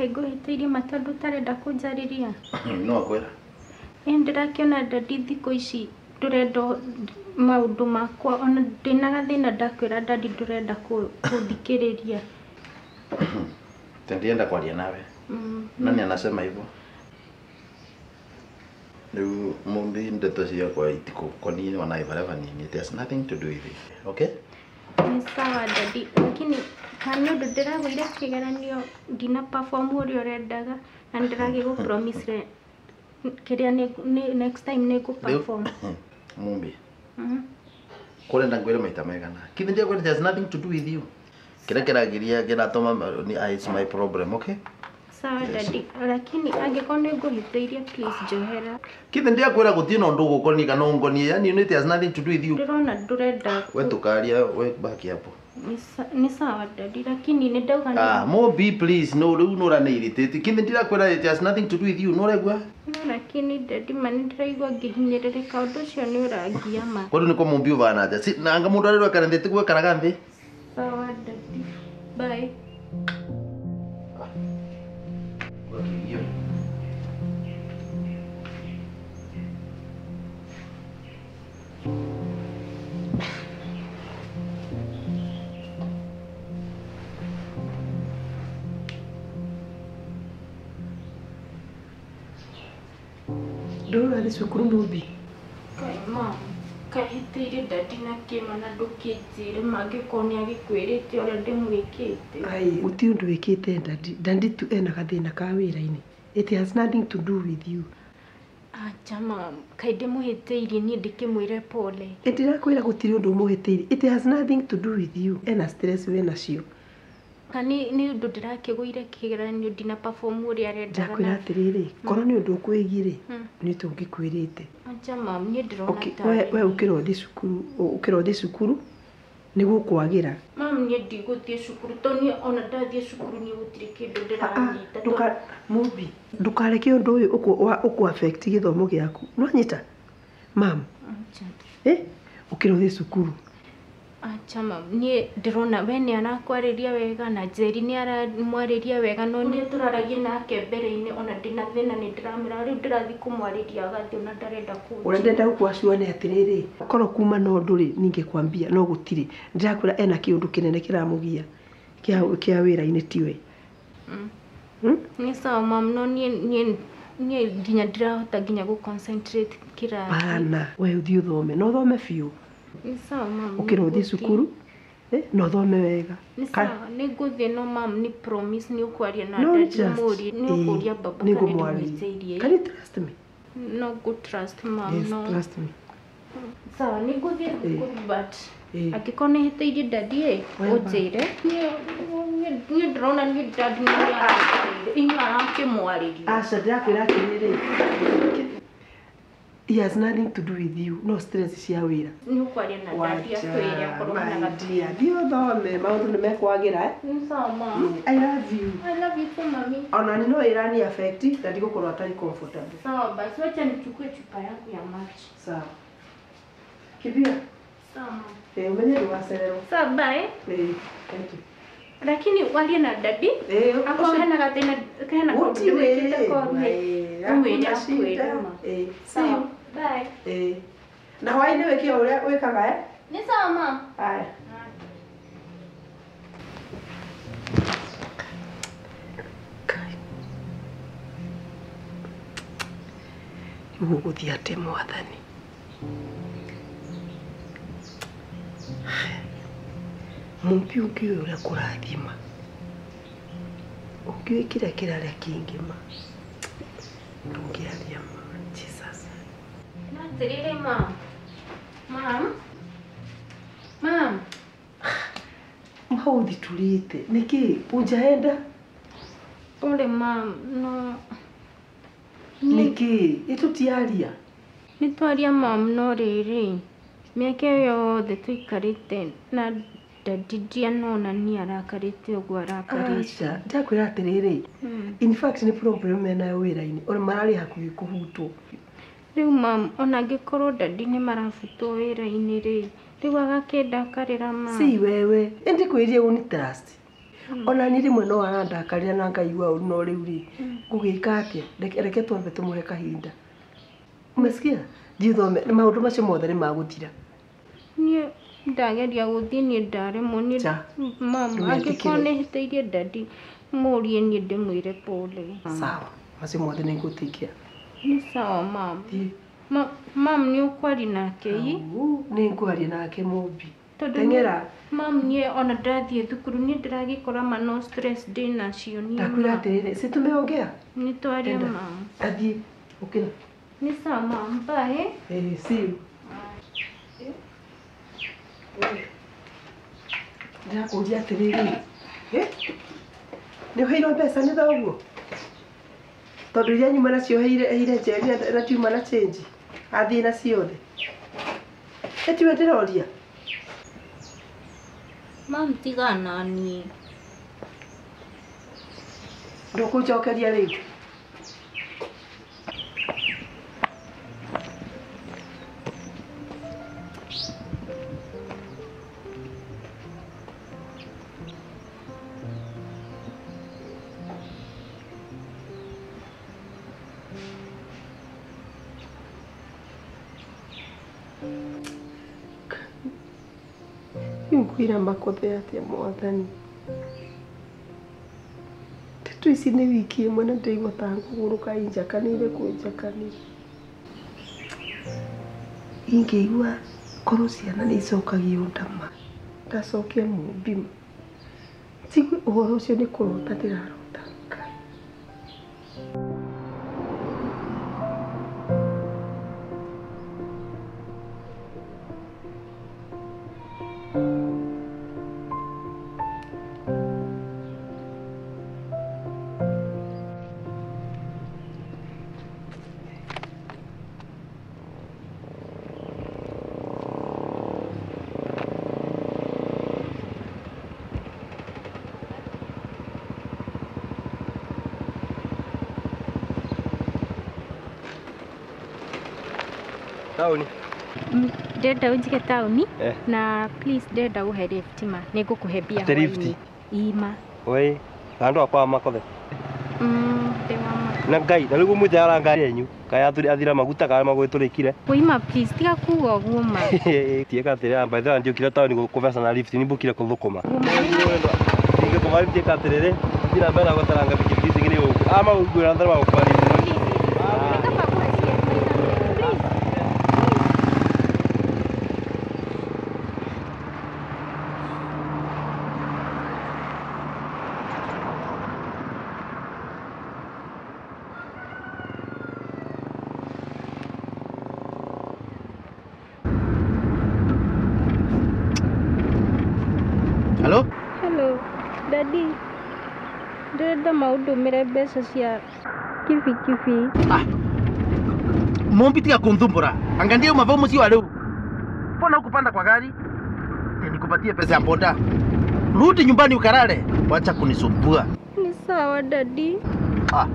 Kaĩ ngũhĩtĩirie ma tondũ ũtarenda kũnjarĩria? No akwĩra. Ĩ ndĩrakĩona daddy thikũ ici ndũrenda maũndũ makwa ona ndĩna gathĩna ndakwĩra daddy ndũrenda kũthikĩrĩria. Ndienda kwaria nawe. Nani anasema hivyo? Rĩu Mumbi ndeto ciakwa itikũkoniĩ ona ibaraba nini. It has nothing to do with it. Okay? Nĩ sawa daddy, lakini ka nĩ ũndũ ndĩragũire kĩgeranio ndina perform ũrĩa ũrendaga na nĩndĩragĩgũ promise kĩrĩa next time nĩ ngũ perform. Mumbi. Kũrenda ngwĩre maita maigana. Kithi ndiakwĩra it has nothing to do with you. Kĩrĩa kĩragiria kĩratũma ni it's my problem, okay? Sawa daddy, lakini angĩkorwo nĩ ngũhĩtĩirie please njohera. Kithi ndiakwĩra gũtirĩ na ũndũ ũgũkoniĩ kana ũngoniĩ. Yani it has nothing to do with you. Ndĩrona ndũrenda. We tukaria, we baki hapo. Nĩ sawa daddy, lakini nĩ ndauga nĩ Ah, Mumbi please, no rĩu nĩ ũrani irritate. Kithi ndirakwĩra it has nothing to do with you. Nĩ ũraigua? No lakini daddy ma nĩ ndĩraigua ngĩhinyĩrĩrĩka ũndũ ũcio nĩ ũrangia ma. Kũndũ nĩko Mumbi ũbana atĩa? Si nanga mũndũ arĩrwo ekara nthĩ tiguo ekaraga nthĩ. Sawa daddy. Bye. Ũgakĩgio. Ndũrathiĩ cukuru Mumbi? Kaĩ ma, kaĩ hĩtĩirie daddy na kĩma na ndũkĩnjĩre ma angĩkorwo nĩ agĩkwĩrĩte ũrĩa ndĩmwĩkĩte. Ai, gũtirĩ ũndũ wĩkĩte daddy. Daddy tu ena gathĩna ka wĩra-inĩ. It has nothing to do with you. Acha mam, kaĩ ndĩmũhĩtĩirie niĩ ndĩkĩmwĩre pole. Ndĩrakwĩra gũtirĩ ũndũ ũmũhĩtĩirie. It has nothing to do with you. Ena stress we nacio. Ka nĩ ũndũ ndĩrakĩgũire kĩgeranio ndina perform ũrĩa arendaga. Ndakwĩra atĩrĩrĩ, korwo nĩ ũndũ ũkwĩgiĩ rĩ, nĩ tũngĩkwĩrĩte. Acha mam, niĩ ndĩrona Okay, tarĩ. we ũkĩra ũthiĩ cukuru, ũkĩra ũthiĩ cukuru nĩguo kwagĩra. Mam, niĩ ndigũthiĩ cukuru tondũ niĩ ona ndathiĩ cukuru niĩ gũtirĩ kĩndũ ndĩranyita. Mumbi, ndũkareke ũndũ ũyũ ũkũ affect gĩthomo gĩaku. Nĩwanyita? Mam. Acha. Ũkĩra ũthiĩ cukuru. Acha mam, niĩ ndĩrona we nĩ arakwarĩria wega na Njeri nĩ aramwarĩria wega no niĩ tũraragia nake mbere-inĩ ona ndĩna thĩna nĩ ndĩramwĩra rĩu ndĩrathiĩ kũmwarĩria agathiĩ ona ndarenda kũnjĩra. Ũrĩa ndĩrenda gũkũacua nĩ atĩrĩrĩ, korwo kuma na ũndũ rĩ, ningĩkwambia no gũtirĩ. Ndĩrakwĩra ena kĩũndũ kĩnene kĩramũgia kĩa wĩra-inĩ tiwe. Nĩ sawa mam, no niĩ nginya ndirahota nginya gũ concentrate kĩrathi. Bana, we ũthiĩ ũthome, na ũthome biũ. Nĩ sawa mam. Ũkĩra ũthiĩ cukuru, na ũthome wega. Nĩ sawa, nĩ ngũthiĩ no mam, nĩ promise nĩ ũkwaria na daddy ũmũrie, nĩ ũkũria baba kana ndĩmũhĩtĩirie. Can you trust me? No go trust mam, Yes, no. trust me. Sawa, nĩ ngũthiĩ thukuru but angĩkorwo nĩ hĩtĩirie daddy ĩ, ũnjĩre. Niĩ ndĩrona niĩ daddy nĩ inyuĩ arakĩmwarĩria. Aca, ndĩrakwĩra atĩrĩrĩ, he has nothing to do with you. No stress cia wĩra. Nĩ ũkwaria na daddy akwĩre akorwo hena gathĩna. Thiĩ ũthome, maũndũ nĩ mekwagĩra. Nĩ sawa mam. I love you. I love you too mami. Ona ni no ĩrani affect na ndigũkorwo atarĩ comfortable. Sawa basi, wacha nichukue chupa yangu ya maji. Sawa. Kimbia. Sawa mam. Umenye ndũgacererwo. Sawa bye. Thank you. Lakini warie na daddy. Akorwo hena gathĩna hena kaũndũ wĩkĩte koru ĩ, ũmwĩre akwĩre ma. Sawa. Bye. Na hwaĩ-inĩ wĩke o ũrĩa wĩkaga? Nĩ sawa mam. Haya. Rĩu gũgũthiĩ atĩa mwathani? Mumbi ũngĩũĩ ũrĩa kũrathima, ũngĩũĩ kĩrĩa kĩrarĩa kĩingĩ ma, ndũngĩaria ma. Jesus. No atĩrĩrĩ mam. Mam. Mam. Hau ũthitũrĩte nĩkĩ ũnjaenda? Pole mam, no Nĩkĩ? Ĩ tũtiaria? Nĩ twaria mam, no rĩrĩ mĩaka ĩyo yothe tũikarĩte na daddy ndianona niĩ arakarĩte ũguo arakarĩte. Aca, ndakwĩra atĩrĩrĩ, in fact nĩ problem menayo wĩra-inĩ, ona mararĩ hakuhĩ kũhutwo. Rĩu mam, ona angĩkorwo daddy nĩ marabutwo wĩra-inĩ rĩ, rĩu agakĩndakarĩra mam. Si wewe, ĩndĩ kwĩrie ũni trust. Ona ni rĩmwe no arandakarĩra na ngaigua ũru no rĩu rĩ ngũgĩka atĩa? Reke twambe tũmũhe kahinda. Umesikia? Thiĩ ũthome maũndũ macio mothe nĩ magũthira. Niĩ ndageria gũthiĩ niĩ ndaremwo niĩ mama angĩkorwo nĩ hĩtĩirie dadi mũrie niĩ ndĩmwĩre pole. Sawa, macio mothe nĩ ngũtikia. Nĩ sawa mama. Mam nĩ ũkwaria nake ĩ? Nĩ ngwaria nake Mũmbi. Teng'era. Mam niĩ ona ndathiĩ thukuru niĩ ndĩragĩkora ma no stress ndĩnacio niĩ. Ndakwĩra atĩrĩrĩ, si tumeongea? Nĩ twaria mam. Athiĩ, ũkĩra. Nĩ sawa mam, bye. See you. Ndĩrakũria atĩrĩrĩ, nĩ ũheirwo mbeca nĩ thoguo? Tondũ iria nyuma nacio heire Njeri na tiuma na change athiĩ na ciothe. Ĩtiwe ndĩroria? Mam tiga naniĩ. Ndũkũnjokeria rĩu? Ngwĩra makothe atĩa mwathani. Ndeto ici nĩ wiki ĩmwe na ndĩraigua ta ngũgũrũka injakanĩire kwĩnjakanĩra. Ingĩigua korwo ciana nĩ icokagio ndama, ndacokia Mũmbi. Njigue ũhoro ũcio nĩ kũrota ndĩrarota. Ngai. Tauni. Ndĩrenda ũnjige tauni na please ndĩrenda gũhe lift ma nĩ ngũkũhe mbia hwaĩ-inĩ. Ima. Oi, andũ akwa makothe. Ndĩ wa ma. Na Ngai, na rĩu mũtĩ ngari yanyu kaya athira maguta kana magwĩtũrĩkire. Oi please tiga kuga ũguo ma. Tieka atĩrĩ by the way ndiũkire tauni kũbeca na lift nĩmbũkire kũthũkũma. Ingĩkũma lift ĩka atĩrĩrĩ, thira mbere na gũtaranga bikibiki ici nĩ ũguo. Ama ũguo na magũkũma lift. Hello? Hello, Daddy. Ndĩrenda maũndũmĩre mbeca cia kibikibi. Ah. Mumbi tiga kunthumbura. Angalia umavaa msio leo. Mbona hukupanda kwa gari? Nikupatie pesa ya boda. Rudi nyumbani ukalale. Wacha kunisumbua. Ni sawa Daddy. Ah.